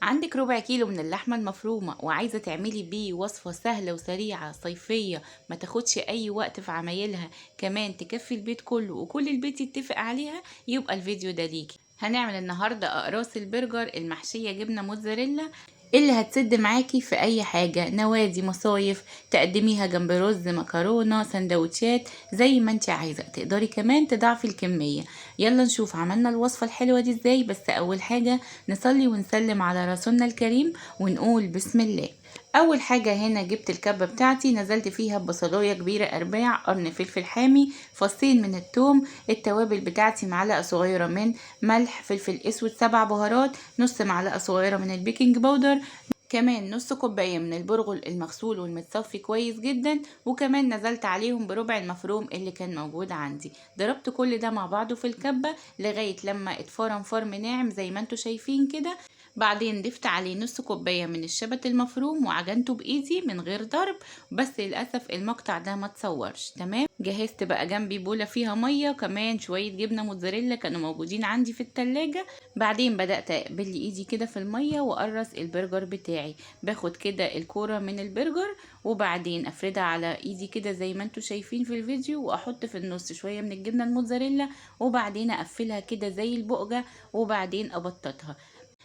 عندك ربع كيلو من اللحمة المفرومة وعايزة تعملي بيه وصفة سهلة وسريعة صيفية ما تاخدش أي وقت في عمايلها، كمان تكفي البيت كله وكل البيت يتفق عليها، يبقى الفيديو ده ليكي. هنعمل النهاردة أقراص البرجر المحشية جبنة موتزاريلا اللي هتسد معاكي في أي حاجة، نوادي، مصايف، تقدميها جنب رز، مكرونة، سندوتشات، زي ما انت عايزة. تقدري كمان تضاعفي الكمية. يلا نشوف عملنا الوصفة الحلوة دي ازاي. بس أول حاجة نصلي ونسلم على رسولنا الكريم ونقول بسم الله. أول حاجة هنا جبت الكبة بتاعتي، نزلت فيها بصلاية كبيرة أرباع، قرن فلفل حامي، فصين من التوم، التوابل بتاعتي معلقة صغيرة من ملح، فلفل اسود، 7 بهارات، نص معلقة صغيرة من البيكنج باودر، كمان نص كوباية من البرغل المغسول والمتصفي كويس جدا، وكمان نزلت عليهم بربع المفروم اللي كان موجود عندي. ضربت كل ده مع بعضه في الكبة لغاية لما اتفرم فرم ناعم زي ما انتوا شايفين كده. بعدين ضفت عليه نص كوباية من الشبت المفروم وعجنته بإيدي من غير ضرب، بس للأسف المقطع ده ما تصورش. تمام، جهزت بقى جنبي بولة فيها مية وكمان شوية جبنة موتزاريلا كانوا موجودين عندي في التلاجة. بعدين بدأت أقبل إيدي كده في المية وأقرص البرجر بتاعي. باخد كده الكورة من البرجر وبعدين أفردها على إيدي كده زي ما انتوا شايفين في الفيديو، وأحط في النص شوية من الجبنة الموتزاريلا، وبعدين أقفلها كده زي البقجة، وبعدين أبططها.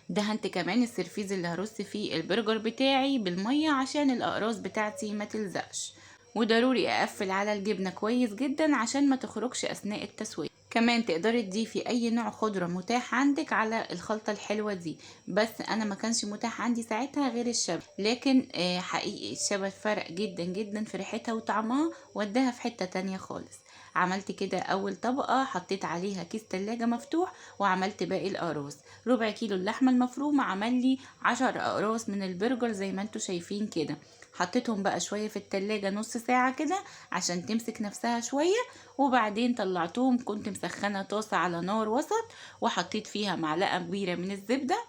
دهنت كمان السرفيز اللي هرص فيه البرجر بتاعي بالمية عشان الأقراص بتاعتي ما تلزقش، وضروري أقفل على الجبنة كويس جدا عشان ما تخرجش أثناء التسوية. كمان تقدري تضيفي أي نوع خضرة متاح عندك على الخلطة الحلوة دي، بس أنا ما كانش متاح عندي ساعتها غير الشبت، لكن حقيقي الشبت فرق جدا جدا في ريحتها وطعمها، وداها في حتة تانية خالص. عملت كده أول طبقة، حطيت عليها كيس تلاجة مفتوح وعملت باقي الأقراص. ربع كيلو اللحمة المفرومة عمل لي 10 أقراص من البرجر زي ما انتوا شايفين كده. حطيتهم بقى شوية في التلاجة نص ساعة كده عشان تمسك نفسها شوية، وبعدين طلعتهم. كنت مسخنة طاسة على نار وسط وحطيت فيها معلقة كبيرة من الزبدة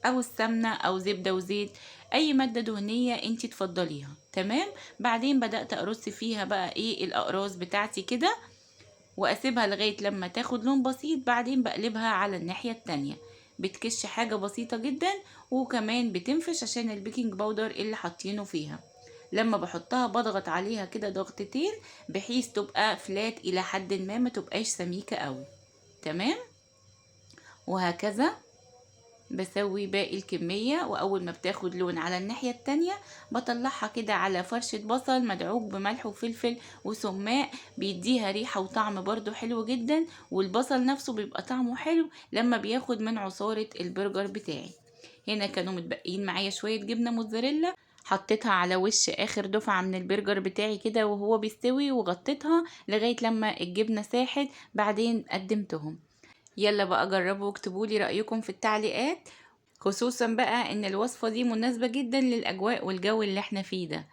أو السمنة أو زبدة وزيت، أي مادة دهنية انتي تفضليها. تمام، بعدين بدأت أرص فيها بقى الأقراص بتاعتي كده، وأسيبها لغاية لما تاخد لون بسيط، بعدين بقلبها على الناحية التانية. بتكش حاجة بسيطة جدا، وكمان بتنفش عشان البيكنج باودر اللي حاطينه فيها. لما بحطها بضغط عليها كده ضغطتين بحيث تبقى فلات إلى حد ما، ما تبقاش سميكة قوي. تمام، وهكذا بسوي باقي الكمية. وأول ما بتاخد لون على الناحية التانية بطلعها كده على فرشة بصل مدعوك بملح وفلفل وسماق، بيديها ريحة وطعم برضو حلو جدا، والبصل نفسه بيبقى طعمه حلو لما بياخد من عصارة البرجر بتاعي. هنا كانوا متبقيين معايا شوية جبنة موتزاريلا، حطيتها على وش آخر دفعة من البرجر بتاعي كده وهو بيستوي، وغطيتها لغاية لما الجبنة ساحت، بعدين قدمتهم. يلا بقى جربوا واكتبوا لي رأيكم في التعليقات، خصوصا بقى ان الوصفة دي مناسبة جدا للأجواء والجو اللي احنا فيه ده.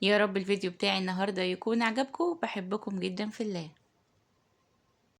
يا رب الفيديو بتاعي النهاردة يكون عجبكم. بحبكم جدا في الله.